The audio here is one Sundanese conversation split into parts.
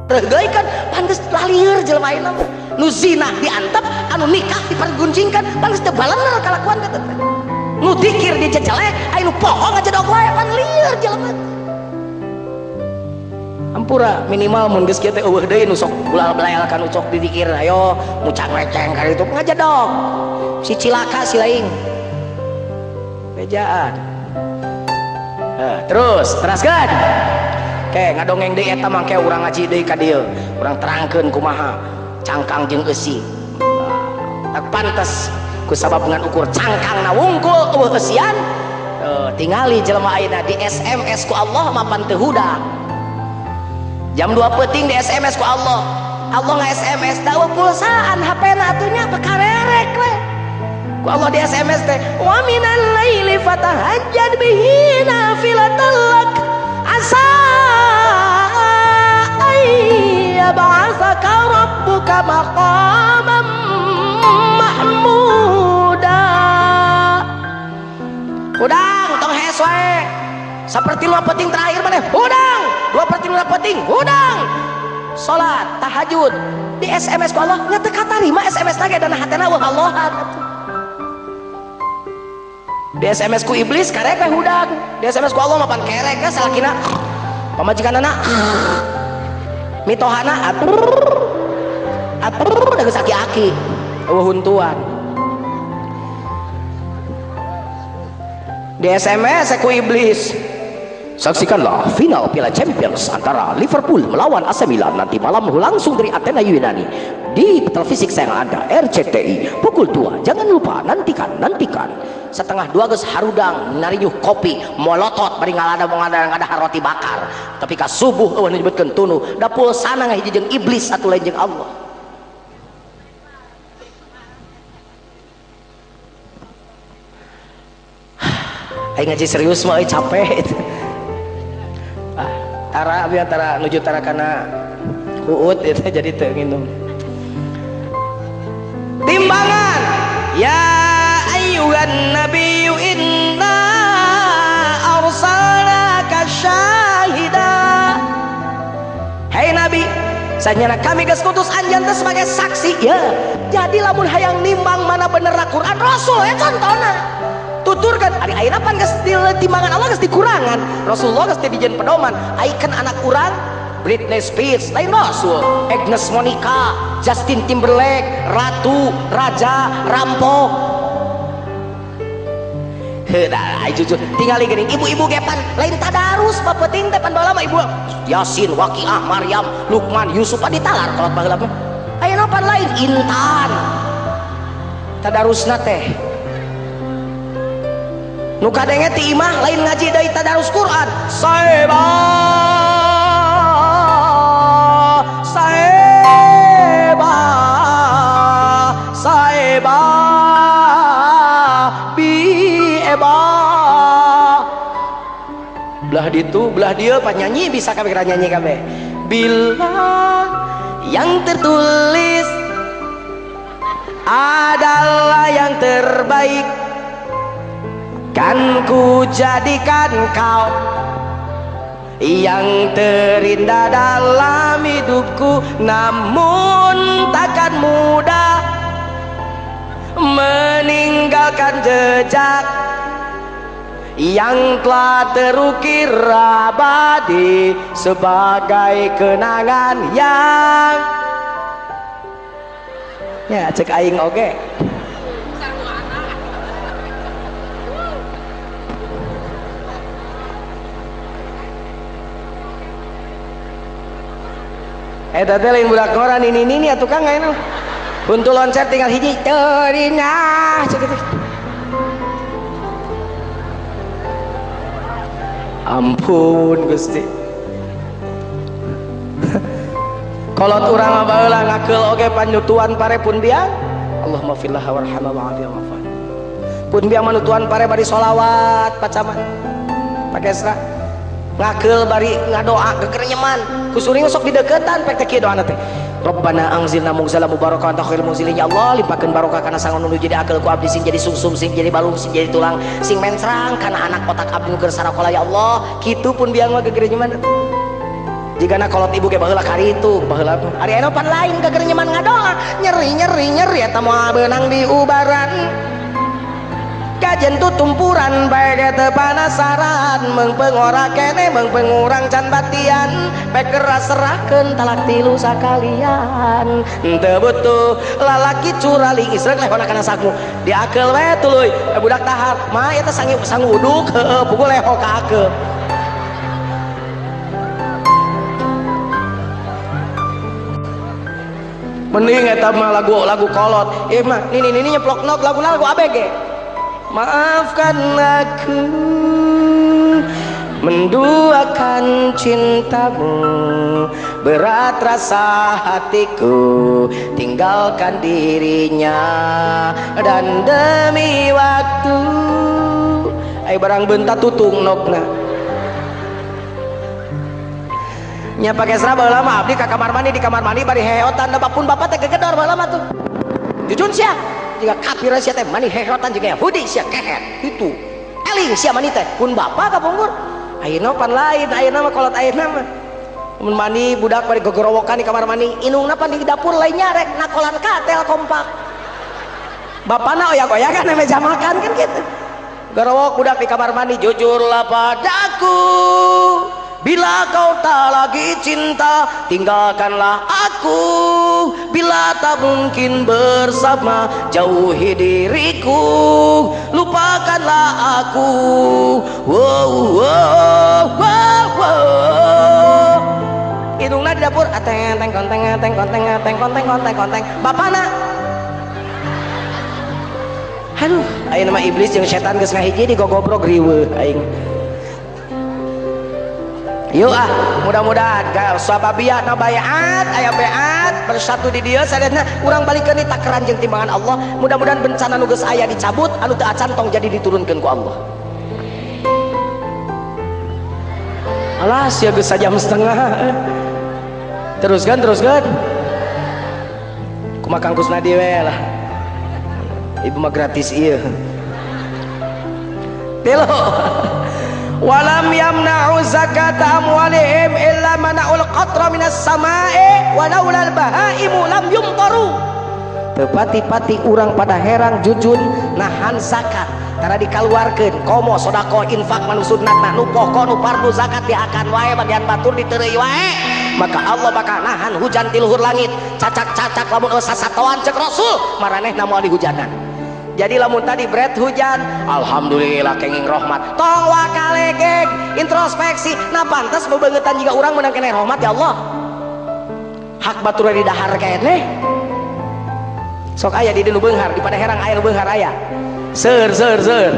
Reugeuykeun pan geus lalieur jelema ayeuna mah. Nu zina diantep, anu nikah dipergunjingkan, pan geus teu balener kalakuan teh. Nu dikir diceceleh, aya nu poho ngajedog wae pan lieur jelema. Ampura minimal mun geus kieu teh eueuh deui nu sok bulal-belael ka nu sok didikir, ayo mucang leceng ka ditu ngajedog. Si cilaka si laing. Bejaan. Terus teraskeun. Oke, ngadongeng deui eta mangke urang ngaji deui ka dieu. Urang terangkeun kumaha cangkang jeung eusi. Tak pantes ku sabab ngan ukur cangkangna wungkul eueuh eusian. Tingali jelema ayeuna di SMS ku Allah mapan teu hudang. Jam 2 peuting di SMS ku Allah. Allah nge-SMS da eueuh pulsaan HP-na atuh nya pakarerek we. Ku Allah di SMS teh wa minal laili fatahajjad bihi nafilatan lak asa ayyab'atsaka rabbuka maqaman mahmuda. Hudang tong hees wae. Saperti lima penting terakhir maneh hudang, dua perti lima penting hudang. Salat tahajud di SMS ku Allah nya teu katarima SMS lagi dan hatena eueuh Allahan atuh. Di SMS ku iblis karek we hudang, di SMS ku Allah mah pan kerek we salakina pamajikanana mitohana atur atur da geus aki-aki eueuh huntuan. Di SMS ku iblis, saksikanlah final Piala Champions antara Liverpool melawan AC Milan nanti malam langsung dari Athena Yunani di televisi kesayangan Anda RCTI pukul 2. Jangan lupa nantikan, nantikan. 1:30 geus harudang narinyuh kopi molotot bari ngalada ngada roti bakar. Tapi ka subuh eueuh nyebutkeun tunu da pulsana ngahiji jeung iblis atuh lain jeung Allah. Aing ngaji serius mah euy capek. Tara abi antara nuju tara kana huut itu jadi teu nginum. Timbangan ya ayyuhan nabiyyu inna arsalnaka syahida. Hei nabi, sanyana kami geus ngutus anjeun teh sebagai saksi ya. Jadi lamun hayang nimbang mana bener Quran Rasul ya contona. Tuturkan ari ayeuna pan geus timbangan Allah geus dikurangan, Rasulullah geus dijieun pedoman. Aikeun anak urang Britney Spears lain Rasul, Agnes Monica, Justin Timberlake, ratu, raja, rampok. Heuh da jujur tingali geuning ibu-ibu ge pan lain tadarus bapeting teh pan baheula mah ibu Yasin, Waqiah, Maryam, Luqman, Yusuf pan ditalar kolot baheula mah. Ayeuna pan lain Intan. Tadarusna teh nu kadenge ti imah lain ngaji deui tadarus Quran. Saeba saeba saeba bieba. Belah ditu belah dieu panyanyi bisa kabeh nyanyi kabeh. Bila yang tertulis adalah yang terbaik, kan ku jadikan kau yang terindah dalam hidupku, namun takkan mudah meninggalkan jejak yang telah terukir abadi sebagai kenangan yang ya cek aing oge. Eta teh lain budak koran ini ini atuh kang ayeuna. Buntu loncat tinggal hiji teurinah cek kitu. Ampun Gusti. Kolot urang mah baheula ngakeul oge panyutuan pare pun biang. Allahumma fillah warhamna wa'afi wa'afan. Pun biang manutuan pare bari sholawat pacaman. Pakesra ngakeul bari ngadoa gegerenyeman. Kusuring sok dideketan pek teh kieu doana teh. Rabbana anzilna munzala mubaraka anta khairul munzilin. Ya Allah, limpahkeun barokah kana sangon nu jadi akeul ku abdi, sing jadi sungsum, sing jadi balung, sing jadi tulang, sing mencrang kana anak otak abdi nu keur sarakola ya Allah. Kitu pun biang mah gegerenyeman. Jigana kolot ibu ge baheula karitu baheula ari anu pan lain gager nyeman ngadoa nyeri nyeri nyeri eta moal beunang diubaran kajen tutumpuran bae ge teu panasaran meungpeung ora kene meungpeung urang can batian pek keras serahkeun talak tilu sakalian teu butuh lalaki curaling isrek lehona kana saku diakeul we tuluy budak tahar mah eta sangu uduk heueuh puguh leho ka akeul mending eta mah lagu-lagu kolot ieu mah nini nini nyeplok nok laguna lagu ABG. Maafkan aku menduakan cintamu, berat rasa hatiku tinggalkan dirinya dan demi waktu. Ayo barang bentak tutung nokna nya pake serah baheula mah abdi ka kamar mandi di kamar mandi bari heheotan da pun bapak teh gegedor baheula mah tuh jujun sia jika kafir sia teh mani heheotan juga Yahudi sia kehet itu eling sia mani teh pun bapak kapungkur ayeuna pan lain ayeuna mah kolot ayeuna mah mun mandi budak bari gogorowokan di kamar mandi inungna pan di dapur lain nyarek nakolan katel kompak bapana oyak-oyakan meja makan kan gitu gorowok budak di kamar mandi jujurlah padaku bila kau tak lagi cinta tinggalkanlah aku bila tak mungkin bersama jauhi diriku lupakanlah aku. Wow wow wow wow hidungna di dapur ateng teng konteng ateng konteng ateng konteng konteng konteng bapana aduh ayeuna mah iblis jeung setan geus ngahiji digogobrog riweuh aing. Yuk ah, mudah-mudahan sababiyah na bayat, aya bayat bersatu di dieu sadayana urang balikeun di takaran jeung timbangan Allah. Mudah-mudahan bencana nu geus aya dicabut, anu teu acan tong jadi diturunkeun ku Allah. Alah, sia geus sajam setengah. Teruskan, teruskan. Kumaha Kang Kusnadi we lah. Ibu mah gratis ieu. Tilu. Walam yamna'u zakata amwalihim illa mana'ul qatra minas sama'i walaulal bahaimu lam yumtaru. Tepati-pati urang pada herang jujun nahan zakat tara dikaluarkeun komo sedekah infak manu sunnatna nu pokok nu fardu zakat dihakan wae bagian batur diteureuy wae maka Allah bakal nahan hujan ti luhur langit cacak-cacak lamun sasatoan cek Rasul maranehna moal dihujanan. Jadi lamun tadi berat hujan alhamdulillah kenging rahmat tong wakalegeg introspeksi nah pantas bebengetan jika orang menang kena rahmat ya Allah hak batur di dahar keneh sok aya di nu beunghar di pada herang aya nu beunghar aya seur seur seur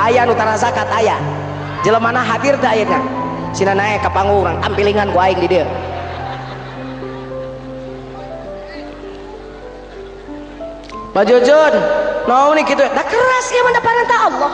aya nu tara zakat aya jelemana hadir teh ayeuna sina naek ka panggung urang tampilingan ku aing di dieu. Pak Jujun mau nih gitu, nah keras ya mana parentah Allah.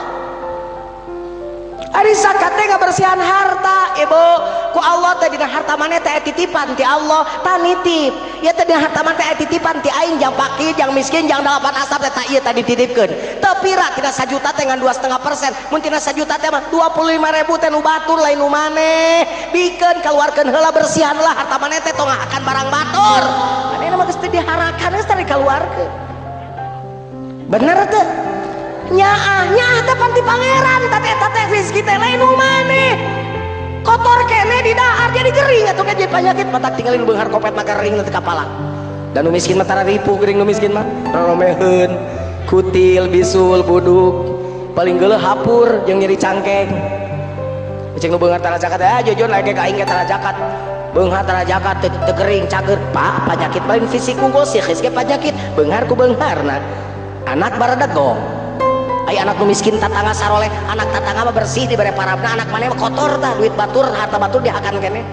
Ari zakat teh ngabersihan harta, ibu. Ku Allah teh dina harta maneh teh titipan ti Allah, tanitip. Ya teh dina harta maneh teh titipan ti aing jang fakir, jang miskin, jang dalapan asap teh ta ieu tadi dititipkeun. Teu pira tina 1 juta teh ngan 2,5%, mun tina 1 juta teh mah 25.000 teh nu batur lain nu maneh. Bikeun kaluarkeun heula bersihan lah harta maneh teh tong akan barang batur. Manehna mah geus teu diharakan geus teh dikaluarkeun. Bener teh nyaah nyaah teh panti pangeran teh eta teh rezeki teh lain nu maneh kotor kene di dahar jadi gering atuh jadi penyakit matak tinggalin beunghar kopet mah gering teh kapala dan nu miskin mah tara ripuh gering nu miskin mah roromeheun kutil bisul buduk paling geuleuh hapur jeung nyeri cangkeng cing nu beunghar tara zakat ah jujur lagi ka aing ge tara zakat beunghar tara zakat teu gering cager pak penyakit paling fisik unggul psikis ge penyakit beunghar ku beungharna anak baradegong ai anak nu miskin tatangga saroleh anak tatangga mah bersih dibere parabna anak maneh mah kotor tah duit batur harta batur dihakan kene.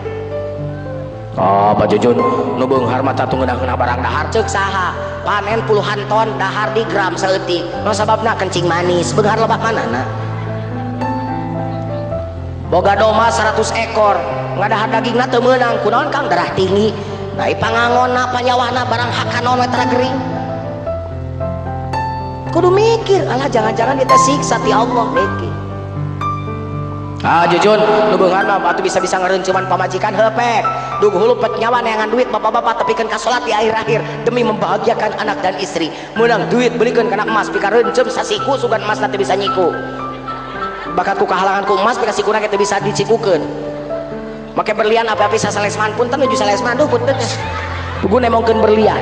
Oh Pak Jujun nu beunghar mah tatu ngeunah-ngeunah barang dahar ceuk saha panen puluhan ton dahar di gram saeutik nu sababna kencing manis beunghar lebah manana boga domba 100 ekor ngadahar dagingna teu meunang kunaon Kang darah tinggi nah pangangonna panyawahna barang hakanon we tara gering kudu mikir alah jangan-jangan kita siksa ti Allah mikir. Ah Jujun nu beunghar mah atuh bisa-bisa ngereuncuman pamajikan heupek Dug hulu pet nyawa neangan duit bapak-bapak tepikeun ka salat di akhir-akhir demi membahagiakan anak dan istri. Meunang duit belikeun kana emas pika reuncem sasiku sugan emas teu bisa nyiku. Bakat ku kahalangan ku emas pika sikuna ge teu bisa dicikukeun. Make berlian api-api sasalesman punten nuju salesman duh punten. Pugu nemongkeun berlian.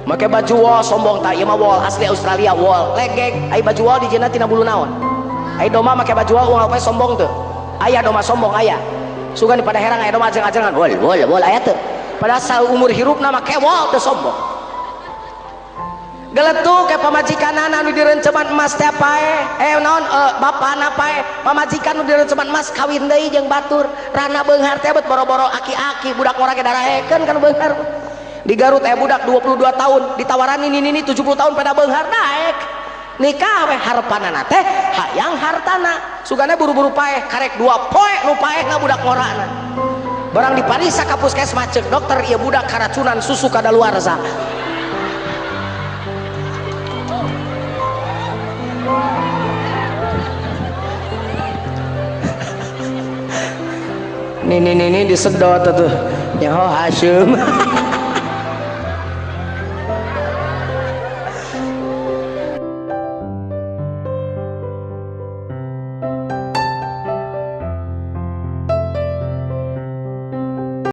Make baju wol sombong tak ieu mah wol asli Australia wol legeg ai baju wol dijieunna tina bulu naon. Ai domba make baju wol unggal poe sombong teu. Aya domba sombong aya. Sugan pada herang aya domba ajeng-ajengan wol wol wol aya teu. Padahal saumur hirupna make wol teu sombong. Geletuk ke pamajikanana nu direnceman emas teh pae. Naon bapana pae. Pamajikan nu direnceman emas kawin deui jeung batur. Rana beunghar teh bet boro-boro aki-aki budak ngora ge daraekeun kana beunghar. Di Garut budak 22 tahun ditawarani nini 70 tahun pada beunghar daek. Nikah we harepanana teh hayang hartana. Sugana buru-buru paeh karek 2 poe nu paehna budak ngorana. Barang dipariksa ka puskesmas ceuk dokter ieu budak karacunan susu kadaluarsa. Nini disedot tuh. Nyaho haseum.